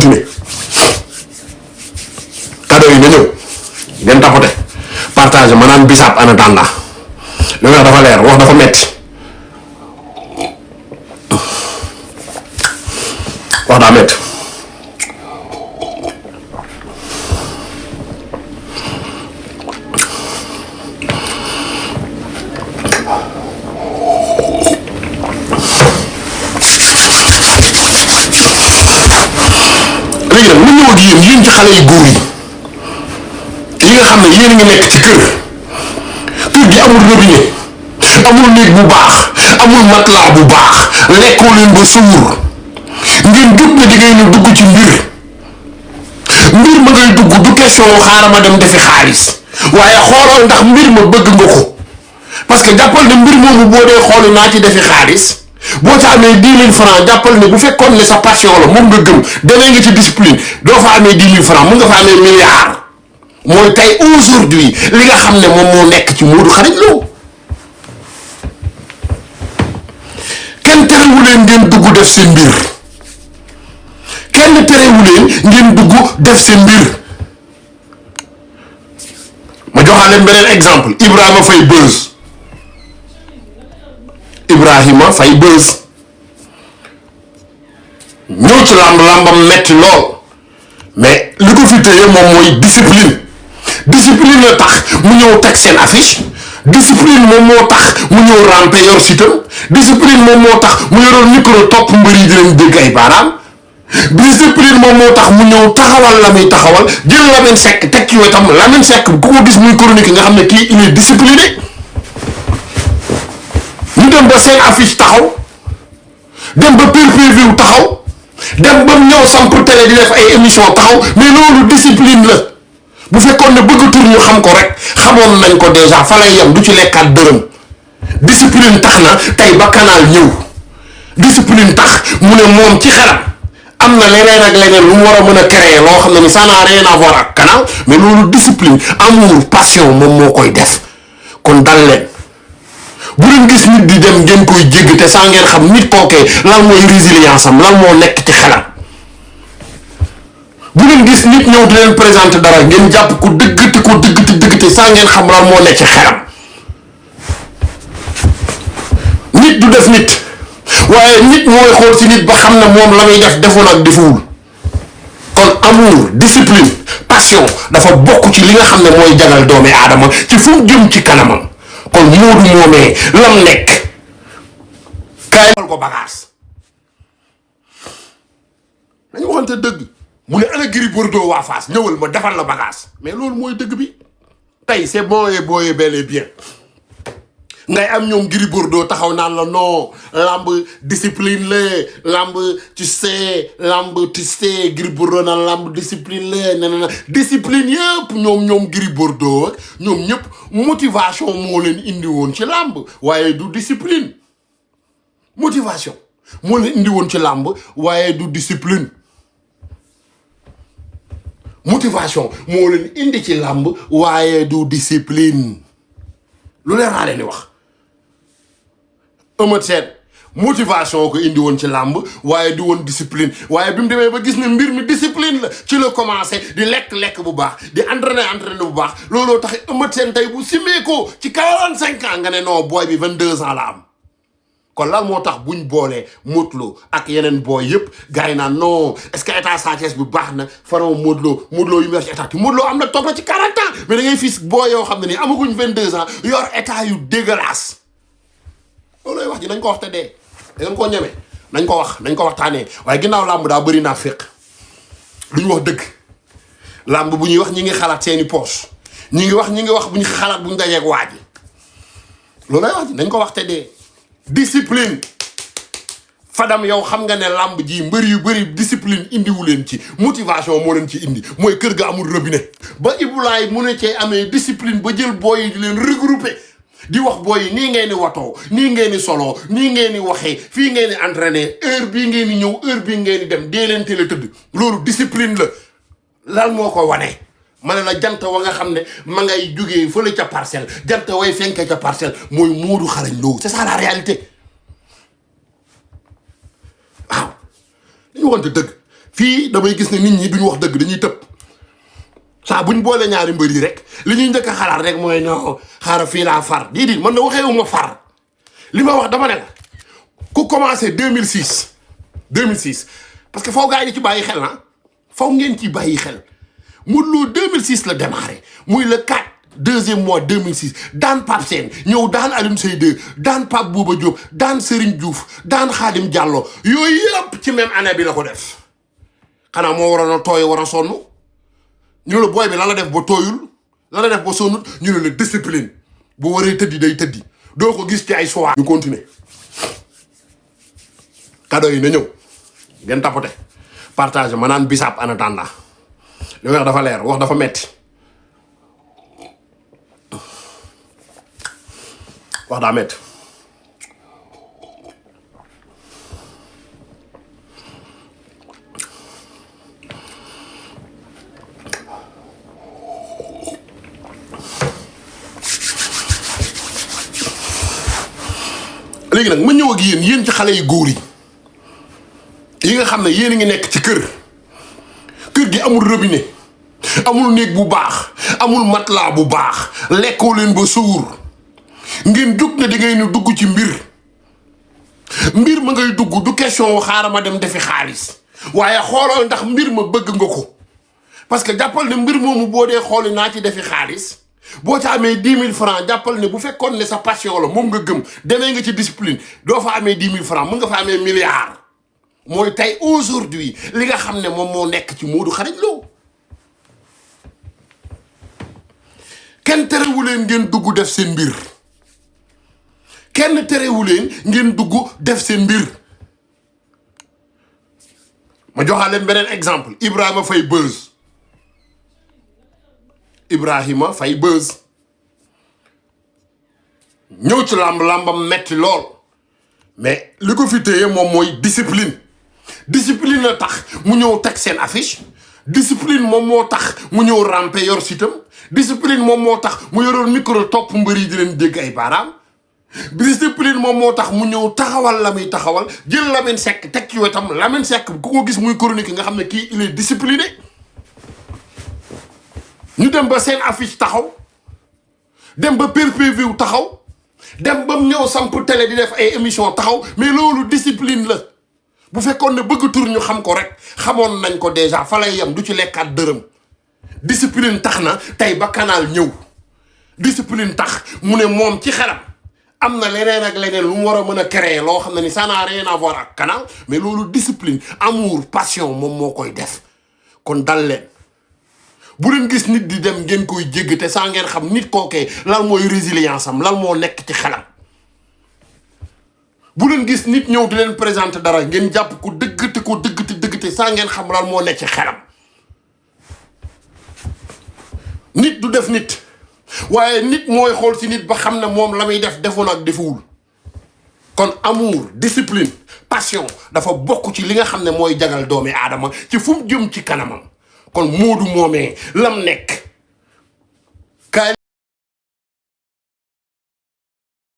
continuer cadeau yi na ñëw ngeen tapote partage ma naan bisaab en attendant li wax dafa leer wax dafa metti wax daa metti léegi nag mu ñëw ak yéen ci xale yu góor yi nga xam ne yéen a ngi nekk ci kër gi amul robinet amul néeg bu baax amul matelas bu baax lekkoo leen ba suur ngeen dugg ne di ngay dugg ci mbir ma ngay dugg du question xaaral ma dem defi xaalis waaye xoolal ndax mbir ma bëgg nga ko parce que jàppal ne mbir moomu boo dee xooli naa ci defi xaalis boo ca amee 10 000 francs jàppal ne bu fekkoon ne sa passion la moom nga gëm demee nga ci discipline doo fa amee 10 000 francs mun nga fa amee milliard mooy tey aujourd'hui li nga xam ne moom moo nekk ci Modou Xarañ Lo kenn terewu leen ngeen dugg def seen mbir kenn terewu leen ngeen dugg def seen mbir ma joxaa leen beneen exemple Ibrahima Faye Beuz ñëw ci làmbam metti lool mais li ko fi téye moom mooy discipline la tax mu ñëw teg seen affiche discipline moom moo tax mu ñëw rampe yor sitam discipline moom moo tax mu yoroon micro topp mbër yi di leen dégg ay baaraam discipline moom moo tax mu ñëw taxawal la muy taxawal jël Lamine Seck teg ci wetam Lamine Seck ku ko gis muy chronique nga xam ne kii il est discipliné ñu dem ba seen affiche taxaw dem ba pay-per-view taxaw dem ba ñëw samp télé di def ay émission taxaw mais loolu discipline la bu fekkoon ne bëgg tur ñu xam ko rek xamoon nañ ko déjà fa lay yem du ci lekkaat dërëm discipline tax na tey ba canal ñëw discipline tax mu ne moom ci xelam am na leneen ak leneen lu mu war a mën a créer loo xam ne ni ça n'a rien à voir ak canal mais loolu discipline amour passion moom moo koy def kon dal leen bu leen gis nit di dem ngeen koy jégg te saa ngeen xam nit kookee lan mooy résilience am lan moo nekk ci xelam bu leen gis nit ñëw di leen présenter dara ngeen jàpp ko dëggate saa ngeen xam lan moo nekk ci xelam nit du def nit waaye nit mooy xool ci nit ba xam ne moom la muy def defoon ak defuwul kon amour discipline passion dafa bokk ci li nga xam ne mooy jagal doomi aadama ci fu mu jëm ci kanamam kon Modou moomee lam nekk kaay ko bagage dañu waxante dëgg mu ne ana Gris Bordeaux waa Fass ñëwal ma defal la bagage mais loolu mooy dëgg bi tey c'est bon et beau et bel et bien ngay am ñoom Gris Bordeaux taxaw naan la non lamb discipline la lamb tu sais Gris Bordeaux naan lamb discipline la nee discipline yëpp ñoom Gris Bordeaux ñoom ñëpp motivation moo leen indi woon ci lamb waaye du discipline motivation moo leen indi woon ci lamb waaye du discipline motivation moo leen indi ci lamb waaye du discipline lu leer naa leen di wax Eumeu Sène motivation ko indi woon ci làmb waaye di woon discipline waaye bi mu demee ba gis ne mbir mi discipline la ci la commencé di lekk bu baax di entraîner bu baax looloo tax Eumeu Sène tey bu simee ko ci 45 ans nga ne non booy bi 22 ans la am kon lan moo tax buñ boolee Modou Lo ak yeneen booy yëpp gars yi naan non est-ce que état Sa Thiès bi baax na faron Modou Lo yu mu yor ci état Modou Lo am na toog na ci 40 ans mais da ngay fis booy yoo xam ne nii amaguñ 22 ans yor état yu dégueulasse loolooy wax ji nañ ko wax te dee da ngeen koo ñeme nañ ko waxtaanee waaye ginnaaw làmb daa bëri naa féq lu ñu wax dëgg làmb bu ñuy wax ñi ngi xalaat seeni poche ñi ngi wax bu ñu xalaat bu ñu dajeeg waa ji loolooy wax ji nañ ko wax te dee discipline Fadam yow xam nga ne làmb ji mbër yu bëri discipline indiwu leen ci motivation moo leen ci indi mooy kër ga amul robinet ba Ibulaay mu ne cee amee discipline ba jël booy yi di leen regrouper di wax booy yi nii ngeen di watoo nii ngeen di soloo nii ngeen di waxee fii ngeen di entraîner heure bii ngeen di ñëw heure bii ngeen di dem dee leen teel a tëdd loolu discipline la lan moo ko wane ma ne la jant wa nga xam ne ma ngay jógee fële ca parcelle jant way fenke ca parcelle mooy Modou Xarañ Lo c'est ça la réalité waaw li ñu wante dëgg fii damay gis ne nit ñi duñ wax dëgg dañuy tëb saa buñ boole ñaari mbër yi rek li ñuy njëkk a xalaat rek mooy non xaaral fii laa far di man na waxeewuma far li ma wax dama ne la ku commencé 2006 parce que faw gaa yi ci bàyyi xel na faw ngeen ci bàyyi xel Modou Lo 2006 la démarré muy le 4 deuxième mois 2006 daan Pape Sène ñëw daan Alioune Seye 2 daan Pape Bouba Diop daan Serigne Diouf daan Khadim Diallo yooyu yëpp ci même année bi la ko def xanaa moo waroon a tooy war a sonn ñu la booy bi lan la def ba tooyul lan la def ba sonnut ñu ne la discipline bu waree tëddi day tëddi doo ko gis ci ay soir ñu continuer cadeau yi na ñëw ngeen tapote partage ma naan bisaab en attendant li wax dafa leer wax dafa metti wax daa metti léegi nag ma ñëw ak yéen ci xale yu góor yi nga xam ne yéen a ngi nekk ci kër gi amul robinet amul néeg bu baax amul matelas bu baax lekkoo leen ba suur ngeen dugg ne da ngay nu dugg ci mbir ma ngay dugg du question wu xaaral ma dem defi xaalis waaye xoolal ndax mbir ma bëgg nga ko parce que jàppal ne mbir moomu boo dee xooli naa ci defi xaalis boo ca amee 10 000 francs jàppal ne bu fekkoon ne sa passion la moom nga gëm demee nga ci discipline doo fa amee 10 000 francs mën nga fa amee milliard mooy tey aujourd'hui li nga xam ne moom moo nekk ci Modou Xarañ Lo kenn terewuleen ngeen dugg def seen mbir kenn terewuleen ngeen dugg def seen mbir ma joxaale beneen exemple Ibrahima Faye Beuz ñëw ci làmbam metti lool mais li ko fi téye moom mooy discipline la tax mu ñëw teg seen affiche discipline moom moo tax mu ñëw rampe yor sitam discipline moom moo tax mu yoroon micro topp mbër yi di leen dégg ay baaraam discipline moom moo tax mu ñëw taxawal la muy taxawal jël Lamine Seck teg ci wetam Lamine Seck ku ko gis muy chronique nga xam ne kii il est discipliné ñu dem ba seen affiche taxaw dem ba pay-per-view taxaw dem ba mu ñëw samp télé di def ay émission taxaw mais loolu discipline la bu fekkoon ne bëgg tur ñu xam ko rek xamoon nañ ko déjà fa lay yem du ci lekkaat dërëm discipline tax na tey ba canal ñëw discipline tax mu ne moom ci xelam am na leneen ak leneen lu mu war a mën a créer loo xam ne ni ça n'a rien à voir ak canal mais loolu discipline amour passion moom moo koy def kon dal leen bu leen gis nit di dem ngeen koy jégg te saa ngeen xam nit kookee lan mooy résilience am lan moo nekk ci xelam bu leen gis nit ñëw di leen présenter dara ngeen jàpp ko dëggte saa ngeen xam lan moo nekk ci xelam nit du def nit waaye nit mooy xool ci nit ba xam ne moom la muy def defoon ak defuwul kon amour discipline passion dafa bokk ci li nga xam ne mooy jagal doomi aadama ci fu mu jëm ci kanamam kon Modou moomee lam nekk